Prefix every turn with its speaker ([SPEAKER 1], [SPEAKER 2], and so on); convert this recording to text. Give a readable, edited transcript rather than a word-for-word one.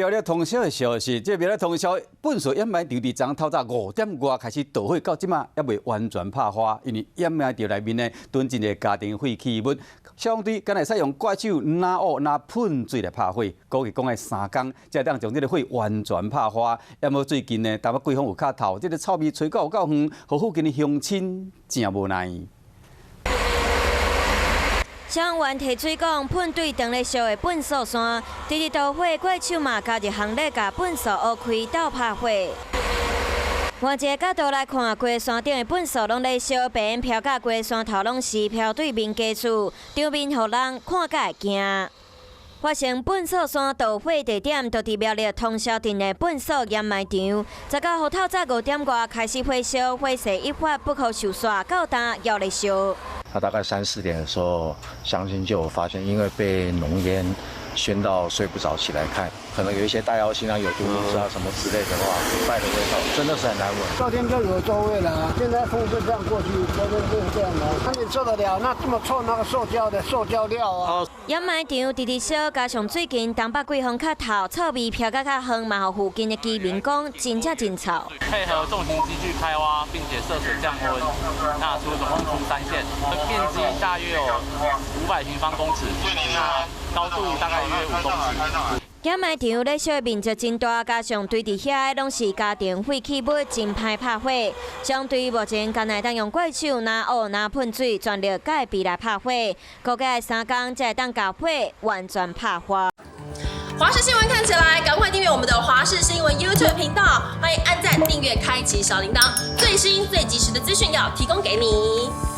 [SPEAKER 1] 苗栗通霄的消息，這苗栗通霄糞埽掩埋場佇昨透早5點外開始著火，到這馬猶未完全拍花，因為掩埋場內面呢囤真濟家庭廢棄物，消防隊敢會使用怪手拿烏拿噴水來拍火，估計講愛3工才會當將這个火完全拍花。猶無最近呢，東北季風有較透，這个臭味吹到有夠遠，予附近的鄉親誠無奈。
[SPEAKER 2] 消防員提水管噴對當咧燒的糞埽山，直直著火，怪手嘛加入行列，共糞埽挖開鬥拍火。換一個角度來看，規山頂的糞埽攏咧燒，白煙飄甲規山頭攏是飄對民家厝，場面予人看甲會驚。發生糞埽山著火地點，就佇苗栗通霄鎮的糞埽掩埋場。19號透早5點外開始火燒，火勢一發不可收拾，到今猶咧燒。
[SPEAKER 3] 他大概3、4點的時候，鄉親就有發現，因為被濃煙熏到睡不着，起來看，可能有一些戴奧辛啊、有毒物質啊什麼之類的話，腐敗的味道真的是很難聞。
[SPEAKER 4] 昨天就有臭味了，現在風是這樣過去，昨天就是這樣的。那你受得了？那這麼臭，那個塑膠的塑膠料啊。
[SPEAKER 2] 掩埋場直直燒，加上最近東北季風較透，臭味飄甲較遠，嘛予附近的居民講真正真臭。
[SPEAKER 5] 配合重型機具開挖，並且設水降溫，那除總共除3線，面積大約有500平方公尺，那高度大概約5公尺。
[SPEAKER 2] 掩埋場咧燒的面積真大，加上堆佇遐的攏是家庭廢棄物，真歹拍火。相對目前，敢會當用怪手拿烏拿噴水，全力共備來拍火，估計愛3工才會當共火完全拍花。
[SPEAKER 6] 華視新聞看起來，趕快訂閱我們的華視新聞 YouTube 頻道，歡迎按讚、訂閱、開啟小鈴鐺，最新最及時的資訊要提供給你。